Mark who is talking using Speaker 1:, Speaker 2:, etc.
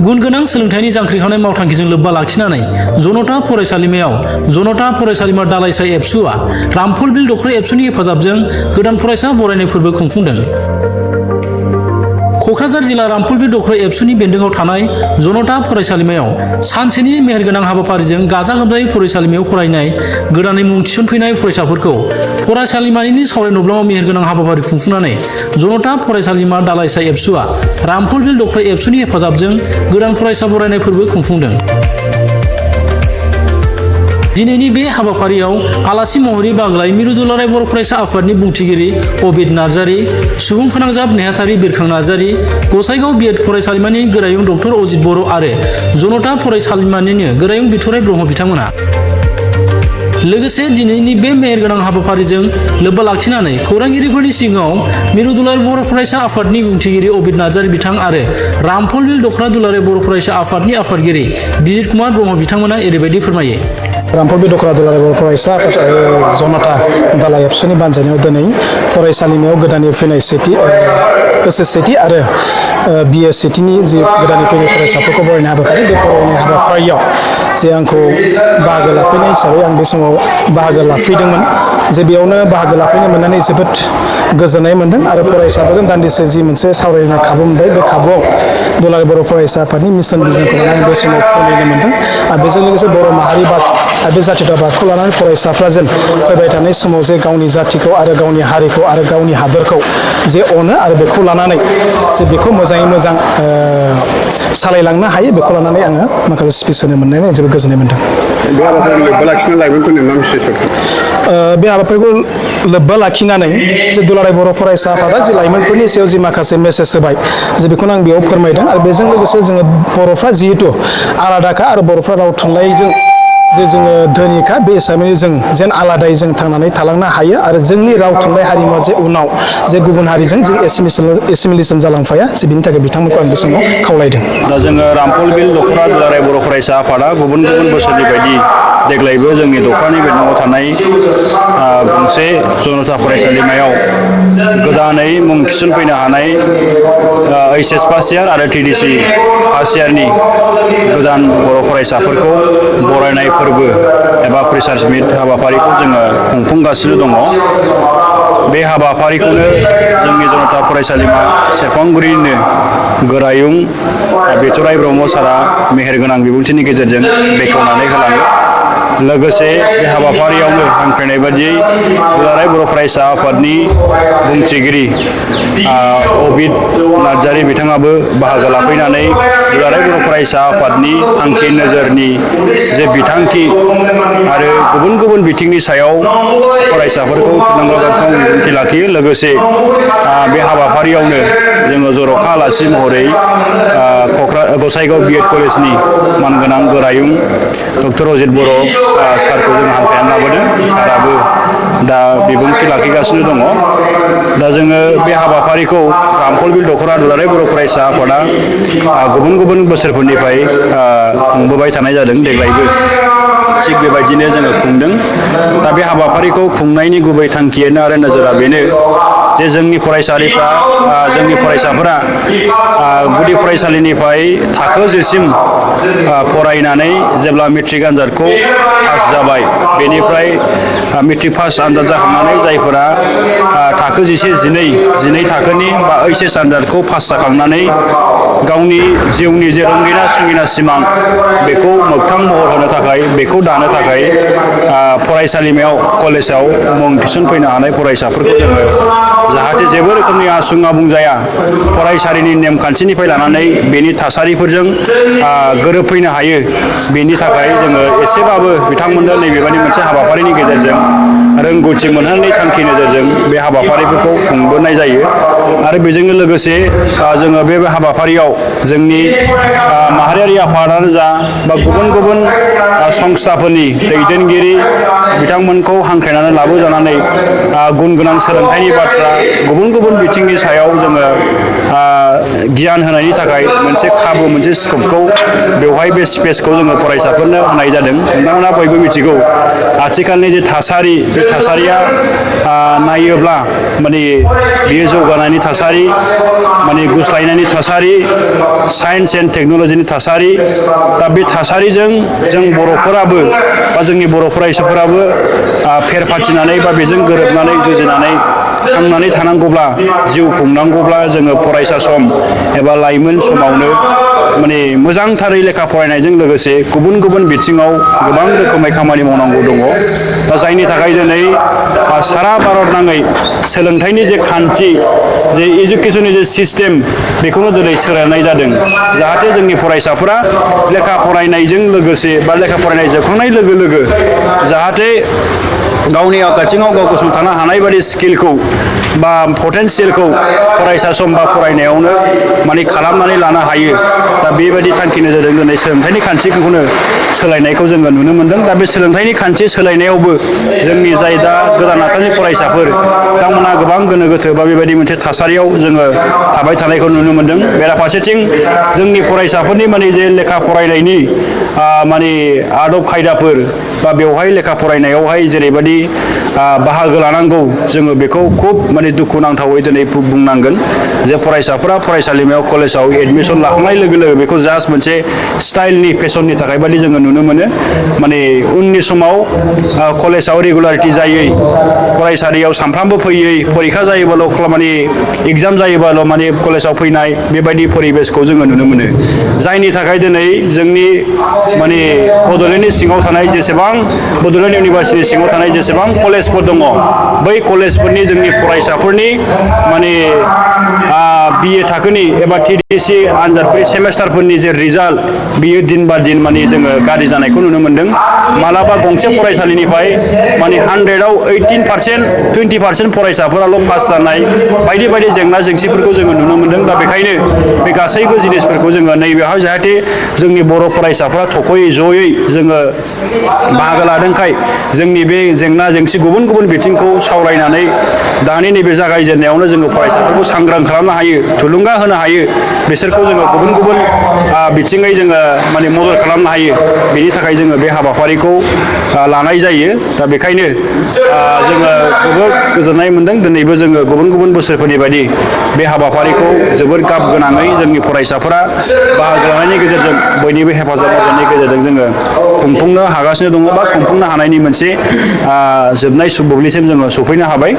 Speaker 1: गुन गोनां सोलोंथाइनि जांख्रिखांनाय मावथांखिजों लोब्बा लाखिनानै जनता फरायसालिमा दालाइसा एबसुआ रामफलबिल दख'रा एबसुनि हेफाजाबजों गोदान फरायसा बरायनाय फोरबो खुंफुंदों। क'क्राझार जिल्ला रामफलबिल दख'रा एबसुनि बेन्दोङाव थानाय जनता फरायसालिमायाव सानसेनि मेहेरगोनां हाबाफारिजों गाजा गोमजायै फरायसालिमायाव फरायनाय गोदानै मुं थिसनफैनाय फरायसाफोरखौ फरायसालिमानि सावराय नब्लाङाव मेहेरगोनां हाबाफारि खुंफुंनानै जनता फरायसालिमा दालाइसा एबसुआ रामफलबिल दख'रा एबसुनि हेफाजाबजों गोदान फरायसा बरायनाय फोरबो खुंफुंदों। दिनैनि बे हाबाफारियाव आलासि महरै बाहागो लायै मिरु दुलाराय बर' फरायसा आफादनि बुंथिगिरि अबिद नार्जारि, सुबुं फोनांजाब नेहाथारि बिरखां नार्जारि, गसाइगाव बिएड फरायसालिमानि गोरायुं डक्टर अजित बर' आरो जनता फरायसालिमानिनो गोरायुं बिथराइ ब्रह्म बिथांमोना। लोगोसे दिनैनि बे मेहेरगोनां हाबाफारिजों लोब्बा लाखिनानै खौरांगिरिफोरनि सिगाङाव मिरु दुलाराय बर' फरायसा आफादनि बुंथिगिरि अबिद नार्जारि बिथां आरो रामफलबिल दख'रा दुलाराय बर' फरायसा आफादनि आफादगिरि बिजित कुमार ब्रह्म बिथांमोना ओरैबायदि फोरमायो।
Speaker 2: रामफलबिल दख'रा दुलाराय बर' फरायसा जनता दालाइ एबसुनि बानजायनायाव दिनै फरायसालिमायाव गोदानै फैनाय एसएस सेथि आरो बिएस सेथिनि जि गोदानै फैनाय फरायसाफोरखौ बरायनाय हाबाफारि, बे बरायनाय हाबाफारियाव जे आंखौ बाहागो लाफैनाय हिसाबै आं बे समाव बाहागो लाफैदोंमोन। जे बेयावनो बाहागो लाफैनो मोननानै जोबोद गोजोननाय मोनदों आरो फरायसाफोरजों दान्दिसे जि मोनसे सावरायनो खाबु मोनबाय, बे खाबुआव दुलाराय बर' फरायसा आफादनि मिशन भिजनखौ लानानै बे समाव फोरमायनो मोनदों आरो बेजों लोगोसे बर' माहारि बाद आरो बे जाथिगत लानानै फरायसाफ्रा जेन फैबाय थानाय समाव जे गावनि जाथिखौ आरो गावनि हारिखौ आरो गावनि हादरखौ जे अनो आरो बेखौ लानानै जे बेखौ मोजाङै मोजां सालायलांनो हायो, बेखौ लानानै आङो माखासे स्पिच होनो मोननानै जोबोद गोजोननाय मोनदों।
Speaker 3: बे हाबाफारिखौ लोब्बा लाखिनानै लाइमोनफोरनो मा मेसेज हरगोन?
Speaker 2: बे हाबाफारिखौ लोब्बा लाखिनानै जे दुलाराय बर' फरायसा आफादा जे लाइमोनफोरनि सायाव जि माखासे मेसेज होबाय, जे बेखौनो आं बेयाव फोरमायदों आरो बेजों लोगोसे जोङो बर'फ्रा जिहेतु आलादाखा आरो बर'फ्रा राव थुनलाइजों जे जोङो धोनिखा, बे हिसाबै जों जेन आलादायै जों थांनानै थालांनो हायो आरो जोंनि राव थुनलाइ हारिमुवा जे उनाव जे गुबुन हारिजों जों एसिमिलेसन जालांफाया, जे बिनि थाखाय बिथांमोनखौ आं बे समाव खावलायदों।
Speaker 4: दा जोङो रामफलबिल दख'रा दुलाराय बर' फरायसा आफादा गुबुन बोसोरनि बायदि देग्लायबो जोंनि दख'रानि बेन्दोङाव थानाय गंसे जनता फरायसालिमायाव गोदानै मुं थिसनफैनो हानाय HS फार्स्ट इयार आरो TDC फार्स्ट इयारनि गोदान बर' फरायसाफोरखौ बरायनाय फोरबो एबा फ्रेसार्स मिट हाबाफारिखौ जोङो खुंफुंगासिनो दङ। बे हाबाफारिखौनो जोंनि जनता फरायसालिमा सेरफांगुरिनिनो गोरायुं बिथराइ ब्रह्म सारा मेहेरगोनां बिबुंथिनि गेजेरजों बेखेवनानै होलाङो। लोगोसे बे हाबाफारियावनो हांख्रायनाय बादियै दुलाराय बर' फरायसा आफादनि बुंथिगिरि अबिद नार्जारि बिथाङाबो बाहागो लाफैनानै दुलाराय बर' फरायसा आफादनि थांखि नोजोरनि जे बिथांखि आरो गुबुन बिथिंनि सायाव फरायसाफोरखौ थुलुंगाखां बिबुंथि लाखियो। लोगोसे बे हाबाफारियावनो जोङो जर'खा आलासि महरै गसाइगाव बिएड कलेजनि मानगोनां गोरायुं डक्टर अजित बर' सारखौ जों हांख्रायनानै लाबोदों। साराबो दा बिबुंथि लाखिगासिनो दङ। दा जोङो बे हाबाफारिखौ रामफलबिल दख'रा दुलाराय बर' फरायसा आफादा गुबुन बोसोरफोरनिफ्राय खुंबोबाय थानाय जादों। देग्लायबो थिग बेबायदिनो जोङो खुंदों। दा बे हाबाफारिखौ खुंनायनि गुबै थांखियानो आरो नोजोरा बेनो जे जोंनि फरायसाफोरा गुदि फरायसालिनिफ्राय थाखो 10 सिम फरायनानै जेब्ला मेट्रिक आनजादखौ पास जाबाय, बेनिफ्राय मेट्रिक पास आनजाद जाखांनानै जायफोरा थाखो 11-12 थाखोनि बा HS आनजादखौ पास जाखांनानै गावनि जिउनि जे रंगिना संगिना सिमां बेखौ मोगथां महर होनो थाखाय, बेखौ दानो थाखाय फरायसालिमायाव कलेजाव मुं थिसनफैनो हानाय फरायसाफोरखौ जोङो जाहाथे जेबो रोखोमनि आबुं जाया, फरायसालिनि नेमखान्थिनिफ्राय लानानै बेनि थासारिफोरजों गोरोबफैनो हायो, बेनि थाखाय जोङो एसेबाबो बिथांमोननो नैबेबायदि मोनसे हाबाफारिनि गेजेरजों रोंगौथि मोनहोनायनि थांखि नोजोरजों बे हाबाफारिफोरखौ खुंबोनाय जायो। आरो बेजोंनो लोगोसे जोङो बे हाबाफारियाव जोंनि माहारियारि आफादानो जा बा गुबुन संस्थाफोरनि दैदेनगिरि बिथांमोनखौ हांख्रायनानै लाबोजानानै गुन गोनां सोलोंथाइनि बाथ्रा गुबुन गुबुन बिथिंनि सायाव जोङो गियान होनायनि थाखाय मोनसे खाबु मोनसे स्कपखौ बेवहाय बे स्पेसखौ जोङो फरायसाफोरनो होनाय जादों। नोंथांमोना बयबो मिथिगौ आथिखालनि जे थासारि बे थासारिया नायोब्ला माने बियो जौगानायनि थासारि माने गुस्लायनायनि थासारि साइन्स एन्ड टेक्न'लजिनि थासारि दा बे थासारिजों जों बर'फोराबो बा जोंनि बर' फरायसाफोराबो फेर फाथिनानै बा बेजों गोरोबनानै जुजिनानै थांनानै थानांगौब्ला जिउ खुंनांगौब्ला जोङो फरायसा सम एबा लाइमोन समावनो माने मोजांथारै लेखा फरायनायजों लोगोसे गुबुन गुबुन बिथिङाव गोबां रोखोमै खामानि मावनांगौ दङ। दा जायनि थाखाय दिनै सारा भारत नाङै सोलोंथाइनि जे खान्थि जे इडुकेसननि जे सिस्टेम बेखौनो दिनै सोलायनाय जादों जाहाथे जोंनि फरायसाफोरा लेखा फरायनायजों लोगोसे बा लेखा फरायनाय जोबखांनाय लोगो लोगो जाहाथे गावनि आथिङाव गाव गसंथानो हानाय बादि स्किलखौ बा पटेन्सियेलखौ फरायसा सम बा फरायनायावनो माने खालामनानै लानो हायो। दा बेबायदि थांखि नोजोरजों दिनै सोलोंथाइनि खान्थिखौनो सोलायनायखौ जोङो नुनो मोनदों। दा बे सोलोंथाइनि खान्थि सोलायनायावबो जोंनि जाय दा गोदान आथोननि फरायसाफोर बिथांमोना गोबां गोनो गोथो बा बेबायदि मोनसे थासारियाव जोङो थाबाय थानायखौ नुनो मोनदों। बेराफारसेथिं जोंनि फरायसाफोरनि माने जे लेखा फरायनायनि माने आदब खायदाफोर बा बेवहाय लेखा फरायनायावहाय जेरैबायदि बाहागो लानांगौ जोङो बेखौ खुब माने दुखुनांथावै दिनै बुंनांगोन जे फरायसाफोरा फरायसालिमायाव कलेजाव एडमिसन लाखांनाय लोगो लोगो बेखौ जास्ट मोनसे स्टाइलनि फेशननि थाखाय बादि जोङो नुनो मोनो। माने उननि समाव कलेजाव रेगुलारिटि जायै फरायसालियाव सानफ्रामबो फैयै फरिखा जायोबाल' माने एग्जाम जायोबाल' माने कलेजाव फैनाय बेबायदि परिबेसखौ जोङो नुनो मोनो। जायनि थाखाय दिनै जोंनि माने बड'लेण्डनि सिङाव थानाय जेसेबां बड'लेण्ड इउनिभारसिटिनि सिङाव थानाय जेसेबां कलेजफोर दङ बै कलेजफोरनि जोंनि फरायसाफोरनि माने BA थाखोनि एबा TDC आनजादफोरनि सेमेस्टारफोरनि जे रिजाल्ट बियो दिन बा दिन माने जोङो गाज्रि जानायखौ नुनो मोनदों। मालाबा गंसे फरायसालिनिफ्राय माने 100आव 18% 20% फरायसाफोराल' पास जानाय बायदि बायदि जेंना जेंसिफोरखौ जोङो नुनो मोनदों। दा बेखायनो बे गासैबो जिनिसफोरखौ जोङो नैबेहाय जाहाथे जोंनि बर' फरायसाफोरा थख'यै जयै जोङो बाहागो लादोंखाय जोंनि बे जेंना जेंसि गुबुन गुबुन बिथिंखौ सावरायनानै दानि नैबे जागायजेननायावनो जोङो फरायसाफोरखौ सांग्रां खालामनो हायो थुलुंगा होनो हायो बिसोरखौ जोङो गुबुन गुबुन बिथिङै जोङो माने मदद खालामनो हायो। बेनि थाखाय जोङो बे हाबाफारिखौ लानाय जायो। दा बेखायनो जोङो जोबोद गोजोननाय मोनदों दिनैबो जोङो गुबुन गुबुन बोसोरफोरनि बायदि बे हाबाफारिखौ जोबोद गाब गोनाङै जोंनि फरायसाफोरा बाहागो लानायनि गेजेरजों बयनिबो हेफाजाब होनायनि गेजेरजों जोङो खुंफुंनो हागासिनो दङ बा खुंफुंनो हानायनि मोनसे जोबनाय बुब्लिसिम जोङो सफैनो हाबाय।